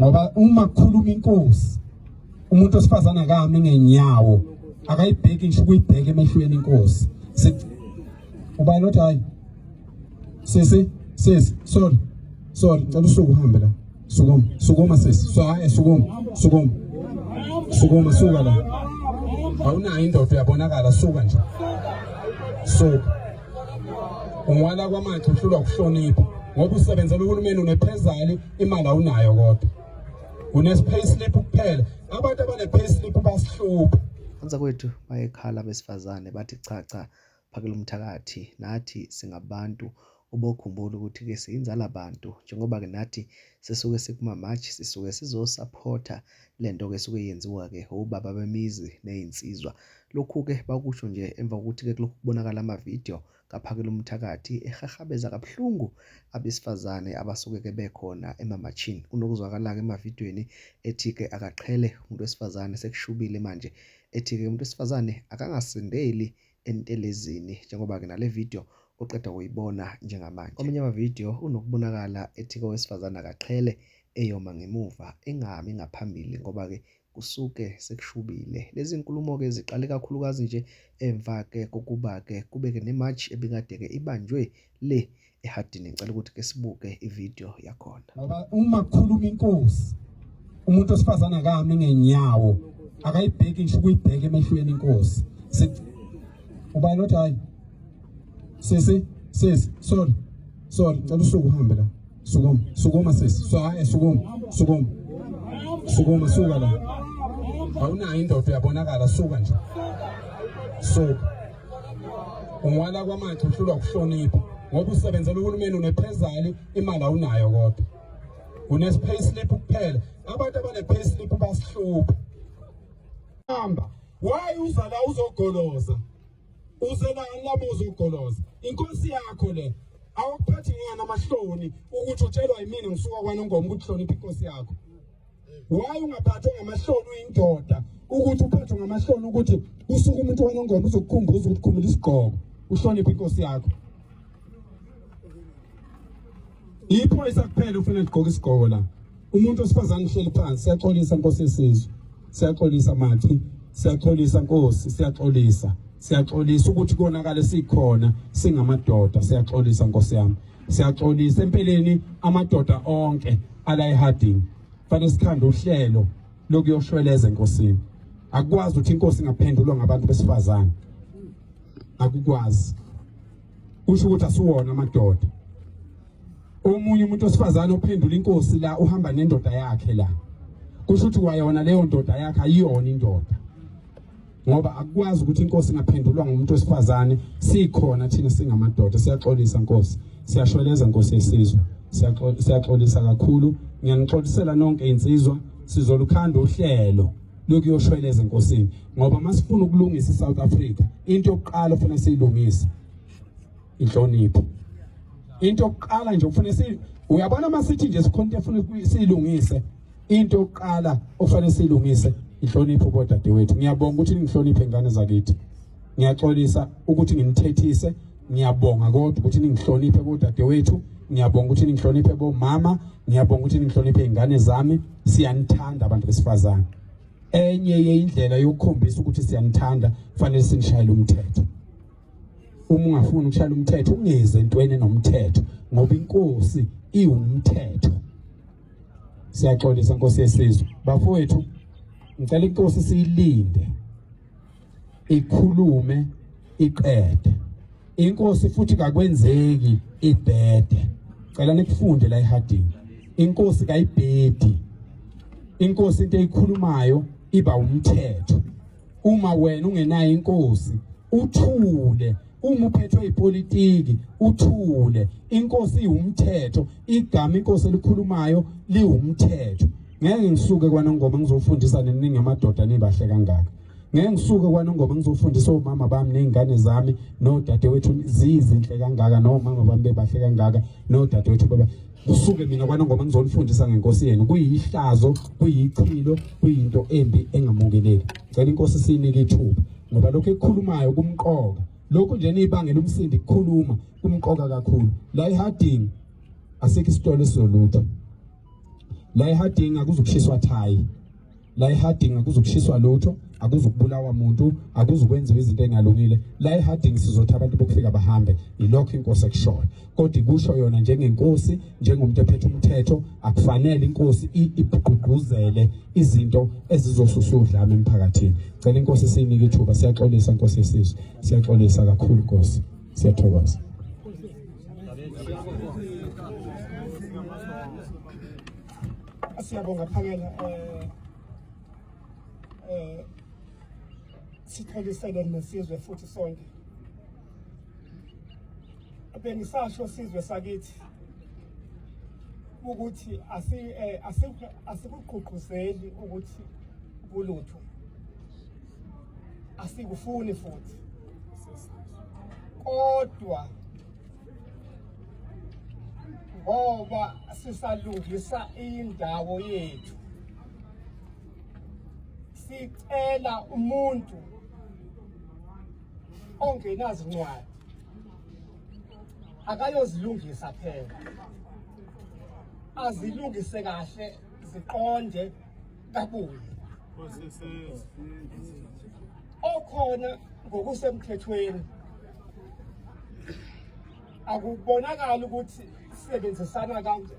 Ngoba uma kukhuluma inkosi, umuntu osifazana akami ngenyawo, akayibheki ngisho ukuyibheka emehlweni inkosi. Ubani othi hayi? Sisi, sisi, sorry. Sorry, ngicela usuke uhambe la. Sukuma, sukuma sisi. So hayi sukuma, sukuma. Sukuma, suka la. Awunayo indoda, uyabonakala, suka nje. Suka. Ungwala kwamanzi, uhlulwa ukuhlonipha ngoba usebenzela uhulumeni, unephezali, imali awunayo, kodwa une-pay slip kuphela. Abantu abane-pay slip basihlupha. Kwethu bayekhala abesifazane, bathi cha cha, phakela umthakathi, nathi singabantu. Ubokhumbula ukuthi-ke siyinzala bantu, njengoba-ke nathi sisuke sikuma-march, sisuke sizosaphotha le nto-ke esuke yenziwa-ke obaba bemizi ney'nsizwa. Lokhu-ke bakusho nje emva kokuthi-ke kulokhu kubonakala amavidiyo kaphakela umthakathi ehahabeza kabuhlungu abesifazane abasuke-ke bekhona emamatshini. Kunokuzwakala-ke emavidiyweni ethi-ke akaqhele umuntu wesifazane, sekushubile manje, ethi-ke umuntu wesifazane akangasindeli entelezini, njengoba-ke nale video oqeda kuyibona njengamanje. Kwamanye amavidiyo unokubonakala ethi-ke owesifazane akaqhele eyoma ngemuva, engami ngaphambili, ngoba-ke kusuke sekushubile. Lezi nkulumo-ke ziqale kakhulukazi nje emva-ke kokuba-ke kube-ke ne-march ebikade-ke ibanjwe le eHardini. Ngicela ukuthi ke sibuke ividiyo yakhona. Ngoba uma kukhuluma inkosi, umuntu osifazane akami ngenyawo, akayibheki ngisho ukuyibheka emehlweni inkosi. Ubani othi hayi? Sisi, sisi, sorry. Sorry, ngicela usuke uhambe la. Sukuma, sukuma sisi. So hayi sukuma, sukuma. Sukuma, suka la. Awunayo indoda, uyabonakala, suka nje. Suka. Ungwala kwamanzi, uhlulwa ukuhlonipha ngoba usebenzela uhulumeni, unephezali, imali awunayo, kodwa une-pay slip kuphela. Abantu abane-pay slip basihlupha. Hamba. Why uza la uzogoloza? Uzelani labo uzogoloza? Inkosi yakho le. Awukuphathi ngani amahloni ukuthi utshelwa yimina ngisuka kwaNongoma ukuthi hlonipha inkosi yakho? Why ungaphathwa ngamahloni uyindoda, ukuthi uphathwe ngamahloni ukuthi kusuka umuntu waNongoma uzokukhumbuza ukuthi khumula isigqoko uhloniphe inkosi yakho? Iphoyisa kuphela ufuna ligqoka isigqoko la. Umuntu osifazane uhleli phansi. Siyaxolisa nkosi yesizwe. Siyaxolisa mathi. Siyaxolisa nkosi, siyaxolisa. Siyaxolisa ukuthi konakale sikhona singamadoda. Siyaxolisa nkosi yami. Siyaxolisa empeleni amadoda onke ala eHarding. Fanele sikhande uhlelo lokuyoshweleza enkosini. Akukwazi ukuthi inkosi ingaphendulwa ngabantu besifazane. Akukwazi. Kusho ukuthi asiwona amadoda. Omunye umuntu osifazane ophendula inkosi la uhamba nendoda yakhe la. Kusho ukuthi kwayona leyo ndoda yakhe ayiyona indoda. Ngoba akukwazi ukuthi inkosi ingaphendulwa ngumuntu wesifazane sikhona thina singamadoda. Siyaxolisa nkosi. Siyashweleza nkosi yesizwe. Siyaxolisa kakhulu. Ngiyanixolisela nonke insizwa, sizolukhanda uhlelo lokuyoshweleza enkosini, ngoba masifuna ukulungisa iSouth Africa, into yokuqala ofuna siyilungise inhlonipho. Into yokuqala nje ufuna si uyabona masithi nje sikhona into efuna siyilungise, into yokuqala ofanele siyilungise inhlonipho bodadewethu. Ngiyabonga ukuthi ningihloniphe ingane zakithi. Ngiyaxolisa ukuthi nginithethise. Ngiyabonga kodwa ukuthi ningihloniphe bodadewethu. Ngiyabonga ukuthi ningihloniphe bomama. Ngiyabonga ukuthi ningihloniphe ingane zami. Siyanithanda abantu besifazane. Enye yeyindlela yokukhombisa ukuthi siyanithanda, fanele sinishayele umthetho. Uma ungafuni ukushayela umthetho, ungeze entweni enomthetho, ngoba inkosi iwumthetho. Siyaxolisa nkosi yesizwe. Bafowethu, ngicela inkosi siyilinde ikhulume iqede. Inkosi futhi kakwenzeki ibhede. Cela nikufunde la eHarding, inkosi kayibhedi. Inkosi into eyikhulumayo iba umthetho. Uma wena ungenayo inkosi, uthule. Uma uphethwe ipolitiki, uthule. Inkosi iwumthetho. Igama inkosi elikhulumayo liwumthetho. Ngeke ngisuke kwaNongoma ngizofundisa neningi amadoda nibahle kangaka. Ngeke ngisuke kwaNongoma ngizofundisa omama bami nezingane zami nodadewethu zizinhle kangaka, nomama bami bebahle kangaka, nodadewethu baba. Kusuke mina kwaNongoma ngizonifundisa ngenkosi yenu, kuyihlazo, kuyichilo, kuyinto embi engamukeleki. Cela inkosi siyinike ithuba, ngoba lokho ekukhulumayo kumqoka. Lokhu nje niyibangela umsindi, kukhuluma kumqoka kakhulu la eHarding. Asikho isitolo esizolutho. La eHarding akuzukushiswa thayi, la eHarding akuzukushiswa lutho, akuzukubulawa muntu, akuzukwenziwa izinto engalungile. La eHarding sizothi abantu bokufika bahambe, yilokho inkosi ekushoyo. Kodwa ikusho yona njengenkosi, njengomuntu ephethe umthetho, akufanele inkosi igqugquzele izinto ezizosusa udlame emphakathini. Cela inkosi siyinike ithuba. Siyaxolisa nkosi yesizwe, siyaxolisa kakhulu nkosi, siyathokoza. Siyabonga Phakela, sitholisele nesizwe futhi sonke. Bengisasho sizwe sakithi ukuthi asikugqugquzeli ukuthi kulutho, asikufuni futhi, kodwa ngoba sisalungisa indawo yethu, sicela umuntu ongenazincwadi akayozilungisa phela, azilungise kahle ziqonde kabuye okhona ngokusemthethweni. Akubonakali ukuthi sisebenzisana kanje